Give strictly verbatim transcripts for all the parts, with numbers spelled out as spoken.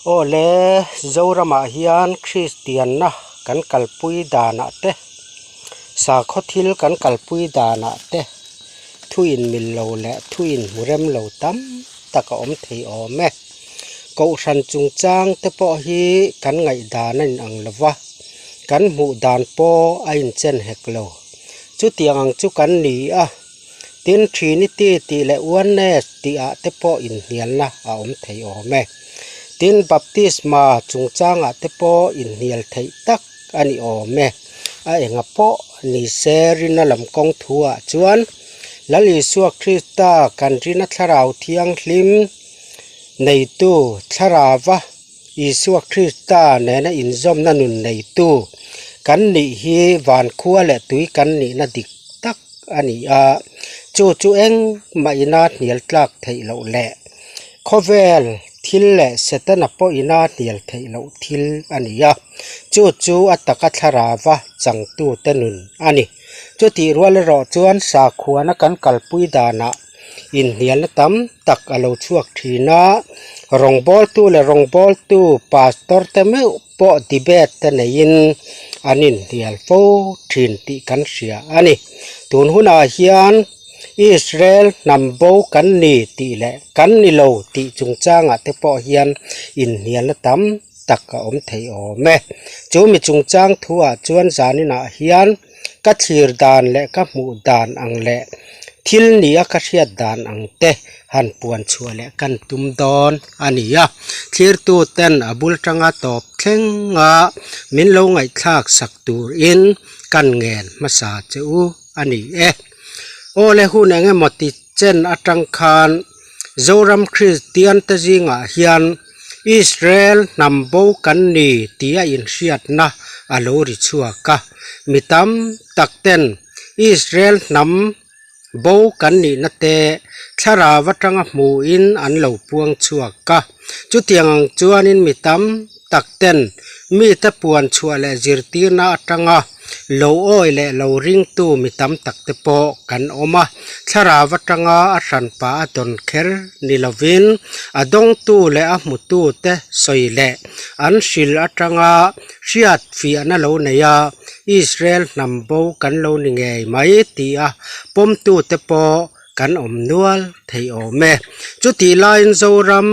Awle, Zoramah hian Kristianna kan kalpui danah te, sakhaw thil kan kalpui danah te, thu inmil lo leh thu inhmu rem lo tam tak a awm thei awm e. Kohhran chungchang te pawh hi kan ngaihdan a inang lo va, kan hmuh dan pawh a inchen hek lo. Chutiang ang chu kan ni a, tin Trinity tih leh Oneness tih ah te pawh inhnialna a awm thei awm e. Tin baptisma chungchangah te pawh inhnial theih tak a ni awm e. A enga pawh ni se, rinna lam kawng thuah chuan Lal Isua Krista kan rinna Thlarau Thianghlim neitu, Thlarauva Isua Krista nena inzawmna nun neitu kan nih hi vankhua leh tui kan nihna dik tak a ni a. Chu chu engmah ina hnial tlak theih loh leh khawvel thil leh Setana pawh ina hnial theih loh thil a ni a. Chu chu a taka Thlarauva changtute nun a ni. Chutih rual erawh chuan sakhuana kan kalpui danah inhnialna tam tak a lo chhuak ṭhin a, rawngbawltu leh rawngbawltu pastor te meuh pawh debate te neiin an inhnial fo ṭhin tih kan hria a ni. Tun hunah hian Israel hnam bo kan ni tih leh kan ni lo tih chungchangah te pawh hian inhnialna tam tak a awm thei awm e. Chu mi chungchang thuah chuan zaninah hian ka thlir dan leh ka hmuh dan ang leh thil nia ka hriat dan ang te han puan chhuah leh kan tum dawn a ni a. Thlirtuten a bul aṭanga tawp thlenga min lo ngaihthlak sak turin kan ngen hmasa che u a ni e. Awle, hun eng emaw ti chen aṭang khan Zoram Kristian te zingah hian Israel hnam bo kan ni tia inhriatna a lo ri chhuak a. Mi tam tak ten Israel hnam bo kan nihna te Thlarau aṭanga hmuin an lo puang chhuak a. Chutiang ang chuanin mi tam tak ten mite puan chhuah leh zirtirna aṭanga lo awi leh lo ringtu mi tam tak te pawh kan awm a. Thlarau aṭanga a hranpa a dawn kher ni lovin, a dawngtu leh a hmutu te sawi leh an hril aṭanga hriat fiahna lo nei a, Israel hnam bo kan lo ni ngei mai tia pawmtu te pawh kan awm nual thei awm e. Chutih laiin Zoram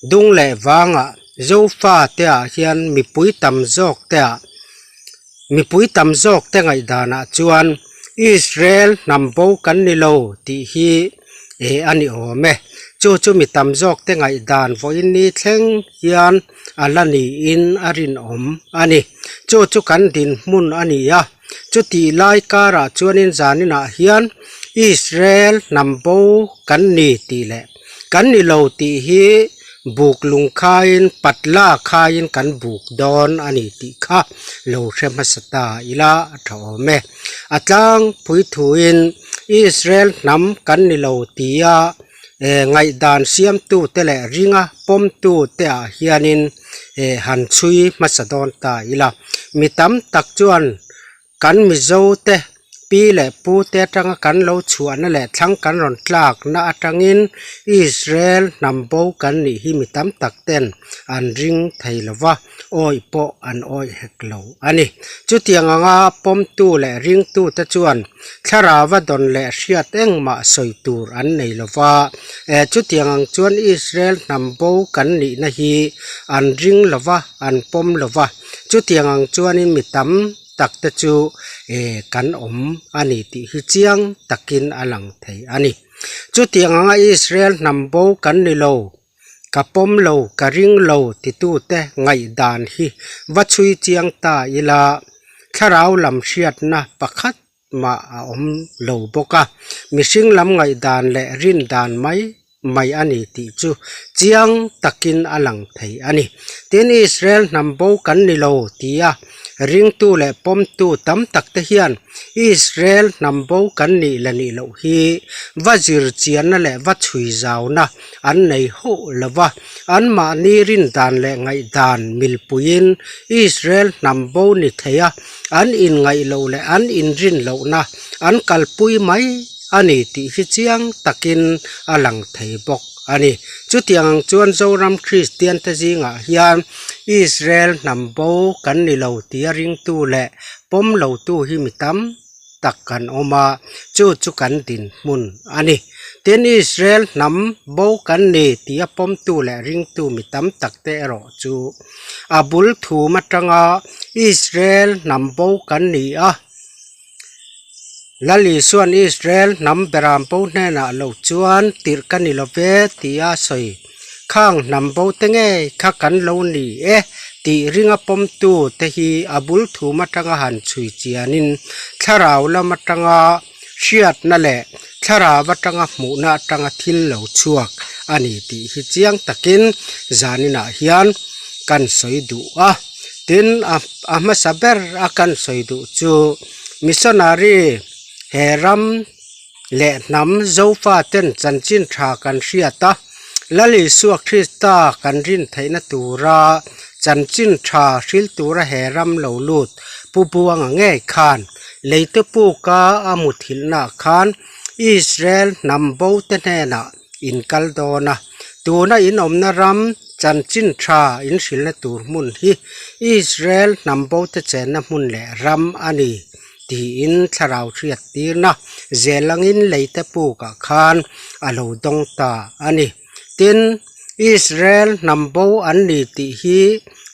dung leh vangah Zofa te ah hian mipui tam zawk te ah, mipui tam zawk te ngaihdanah chuan Israel hnam bo kan ni lo tih hi e a ni awm e. Chu chu mi tam zawk te ngaihdan vawiin ni thleng hian a la niin a rinawm a ni. Chu chu kan dinhmun a ni a. Chutih lai karah chuanin zaninah hian Israel hnam bo kan ni tih leh kan ni lo tih hi buk lung khaiin, patla khaiin kan buk dawn a ni tih kha lo hre hmasa ta ila a ṭha awm e. A tlangpui thuin Israel hnam kan ni lo tia, eh, ngaihdan siamtu te leh ringa pawmtu te ah hianin, eh, han chhui hmasa dawn ta ila. Mi tam tak chuan kan Mizo te, pi leh pu te aṭanga kan lo chhuahna leh thlang kan rawn tlakna aṭangin Israel hnam bo kan nih hi mi tam tak ten an ring thei lo va, awi pawh an awi hek lo a ni. Chutiang anga pawmtu leh ringtu te chuan Thlarauva dawn leh hriat engmah sawi tur an nei lo va. Eh, chutiang ang chuan Israel hnam bo kan nihna hi an ring lo va, an pawm lo va. Chutiang ang chuanin mi tam tak te chu, eh, kan awm a ni tih hi chiang takin a lang thei a ni. Chutiang anga Israel hnam bo kan ni lo, ka pawm lo, ka ring lo titu te ngaihdan hi va chhui chiang ta ila, thlarau lam hriatna pakhat mah a awm lo bawk a, mihring lam ngaihdan leh rin dan mai mai a ni tih chu chiang takin a lang thei a ni. Tin, Israel hnam bo kan ni lo tia ringtu leh pawmtu tam tak te hian Israel hnam bo kan nih la nih loh hi va zir chianna leh va chhui zauna an nei hauh lo va, anmahni rin dan leh ngaihdan milpuiin Israel hnam bo ni thei a, an inngaih loh leh an inrin lohna, an kalpui mai a ni tih hi chiang takin a lang thei bawk a ni. Chutiang ang chuan Zoram Kristian te zingah hian Israel hnam bo kan ni lo tia ringtu leh pawm lotu hi mi tam tak kan awm a, chu chu kan dinhmun a ni. Tin, Israel hnam bo kan ni tia pawmtu leh ringtu mi tam tak te erawh chu a bul thum aṭanga Israel hnam bo kan ni a, Lal Isuan Israel hnam beram bo hnenah lo chuan tirh ka ni lo ve tia sawi, khang hnam bo te ngei kha kan lo ni e tih ringa pawmtu te hi a bul thum aṭanga han chhui chianin thlarau lam aṭanga hriatna leh thlarau aṭanga hmuhna aṭanga thil lo chhuak a ni tih hi chiang takin zaninah hian kan sawi duh a. Tin, a, a hmasa ber a kan sawi duh chu missionary he ram leh hnam Zofa ten chanchin ṭha kan hriat a, Lal Isua Krista kan rin theihna tura chanchin ṭha hril tura he ram lo lut Pu Buanga ngei khan leite puka a muthilhna khan Israel hnam bo te hnena in kal dawn a, tuna in awmna ram chanchin ṭha in hrilna tur hmun hi Israel hnam bo te chenna hmun leh ram a ni tiin thlarau hriattirna zel angin leite pukah khan a lo dawng ta a ni. Tin, Israel hnam bo an ni tih hi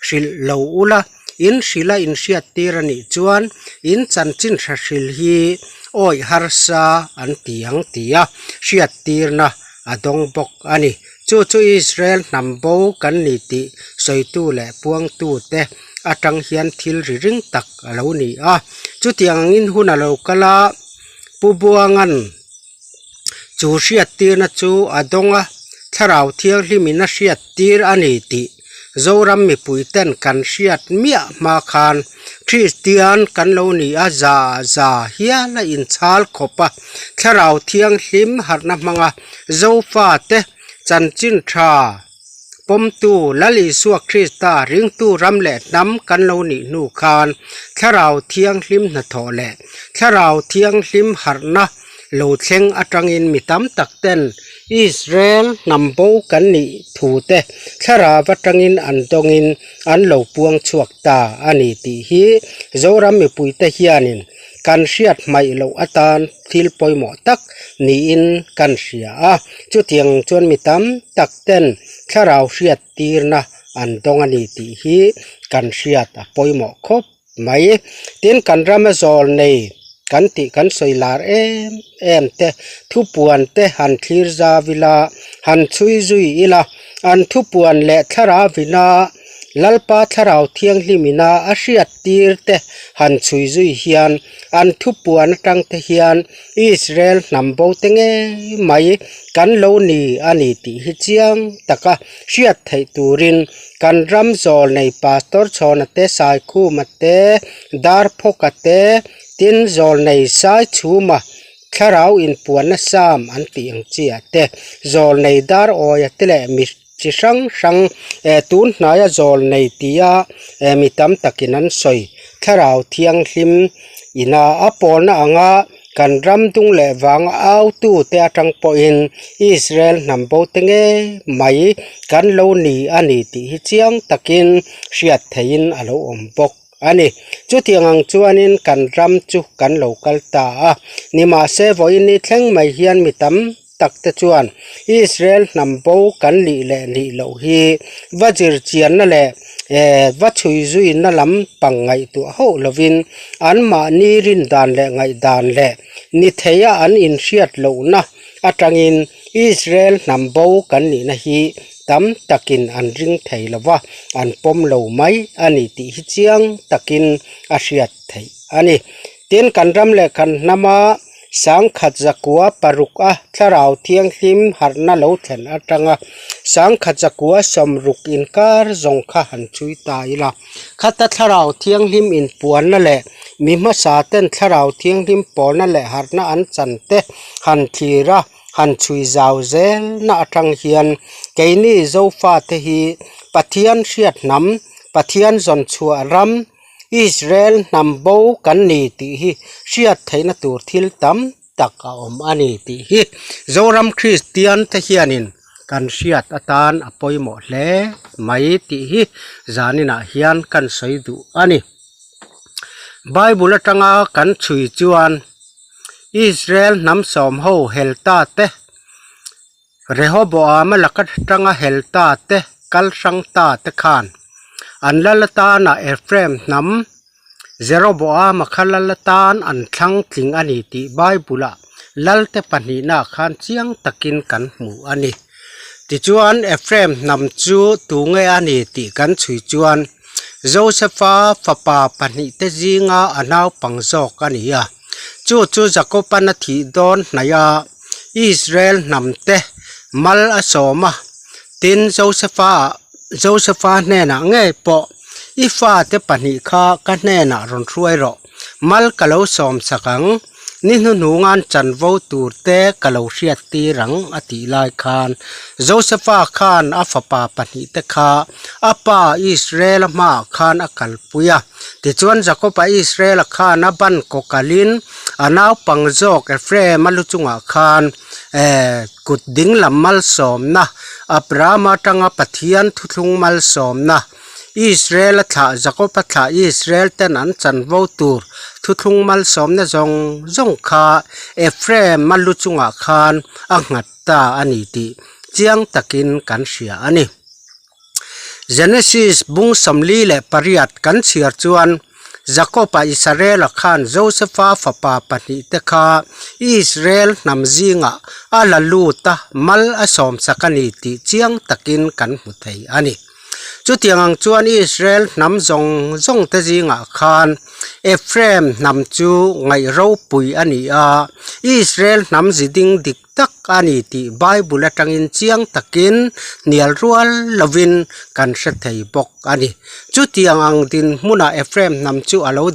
hrilh lo ula, in hrila in hriattir a nih chuan in chanchin ṭha hril hi awih harsa an ti ang tia hriattirna a dawng bawk a ni. Chu chu Israel hnam bo kan ni tih sawitu leh puangtu te aṭang hian thil ri ring tak a lo ni a. Chutiang angin hun a lo kal a, Pu Buangan chu hriattirna chu a dawng a, Thlarau Thianghlimin a hriattir a ni tih Zoram mipui ten kan hriat miah hma khan Kristian kan lo ni a, za za hiala inchhal khawp a, Thlarau Thianghlim harhna hmanga Zofa te chanchin ṭha pawmtu Lal Isua Krista ringtu ram leh hnam kan lo nih hnu khan Thlarau Thianghlim hnathawh leh Thlarau Thianghlim harhna lo thleng aṭangin mi tam tak ten Israel hnam bo kan nih thu te thlarau aṭangin an dawngin an lo puang chhuak ta a ni tih hi Zoram mipui te hianin kan hriat hmaih loh atan thil pawimawh tak niin kan hria a. Chutiang chuan mi tam tak ten thlarau hriattirna an dawng a ni tih hi kan hriat a pawimawh khawp mai. Tin, kan rama zawlnei kan tih kan sawi lar em em te, thupuan te han thlir zau ila, han chhui zui ila, an thupuan leh thlarau ina, Lalpa Thlarau Thianghlimina a hriattir te han chhui zui hian, an thupuan aṭang te hian Israel hnam bo te ngei mai kan lo ni a ni tih hi chiang taka hriat theih turin kan ram zawlnei Pastor Chhawna te, Saikhuma te, Darphawka te, tin zawlnei Saichhuma thlarau inpuanna Sam an tih ang chi a te, zawlnei Dar Awia te leh mi chi hrang hrang, eh, tun hnaia zawlnei tia, eh, mi tam takin an sawi Thlarau Thianghlim ina a pawlna anga kan ram dung leh vang a autu te aṭang pawhin Israel hnam bo te ngei mai kan lo ni a ni tih hi chiang takin hriat theihin a lo awm bawk a ni. Chutiang ang chuanin kan ram chu kan lo kal ta a. Nimahse, vawiin ni thleng mai hian mi tam tak te chuan Israel hnam bo kan nih leh nih loh hi va zir chianna leh, eh, va chhui zuina lam pang ngaihtuah hauh lovin, anmahni rin dan leh ngaihdan leh ni theia an inhriat lohna aṭangin Israel hnam bo kan nihna hi tam takin an ring thei lo va, an pawm lo mai a ni tih hi chiang takin a hriat theih a ni. Tin, kan ram leh kan hnama sangkhat zakua paruk a Thlarau Thianghlim harhna lo thlen aṭanga sangkhat zakua sawmruk inkar zawng kha han chhui ta ila. Khata Thlarau Thianghlim inpuanna leh mi hmasa ten Thlarau Thianghlim pawlna leh harhna an chan te han thlir a, han chhui zau zelna aṭang hian keini Zofa te hi Pathian hriat hnam, Pathian zawn chhuah ram, Israel hnam bo kan ni tih hi hriat theihna tur thil tam tak a awm a ni tih hi Zoram Kristian te hianin kan hriat atan a pawimawh hle mai tih hi zaninah hian kan sawi duh a ni. Bible aṭanga kan chhui chuan Israel hnam sawm ho hel ta te, Rehoboam a lak aṭanga hel ta te, kal hrang ta te khan an lal atana Ephraim hnam Jeroboam a kha lal atan an thlang tling a ni tih Bible-a lalte pahnihna khan chiang takin kan hmu a ni. Tichuan Ephraim hnam chu tu nge a ni tih kan chhui chuan Josepha fapa pahnih te zinga a naupang zawk a ni a. Chu chu Jacob-an a thih dawn hnaia Israel hnam te mal a sawm a. Tin Josepha, Josepha hnena ngei pawh, "I fate pahnih kha ka hnena rawn hruai rawh. Mal ka lo sawm sak ang. Ni hnu hnunga an chanvo tur te ka lo hriat tir ang," a tih lai khan Josepha khan a fapa pahnih te kha a pa Israel hma khan a kalpui a. Tichuan Jacob-a Israel-a khan a ban kaw kalin a naupang zawk Ephraim-a lu chungah khan, eh, kut ding lam malsawmna, Abraham aṭanga Pathian thuthlung malsawmna, Israel-a thlah, Jacob-a thlah Israel ten an chanvo tur thuthlung malsawmna zawng zawng kha Ephraim-a lu chungah khan a nghat ta a ni tih chiang takin kan hria a ni. Genesis bung sawmli leh pariat kan chhiar chuan Jacob-a Israel-a khan Josepha fapa pahnih te kha Israel hnam zinga a la lut a, mal a sawm sak a ni tih chiang takin kan hmu thei a ni. Chutiang ang chuan Israel hnam zawng zawng te zingah khan Ephraim hnam chu ngaih ropui a ni a, Israel hnam zi ding dik tak a ni tih Bible aṭangin chiang takin hnial rual lovin kan hre thei bawk a ni. Chutiang ang dinhmuna Ephraim hnam chu a lo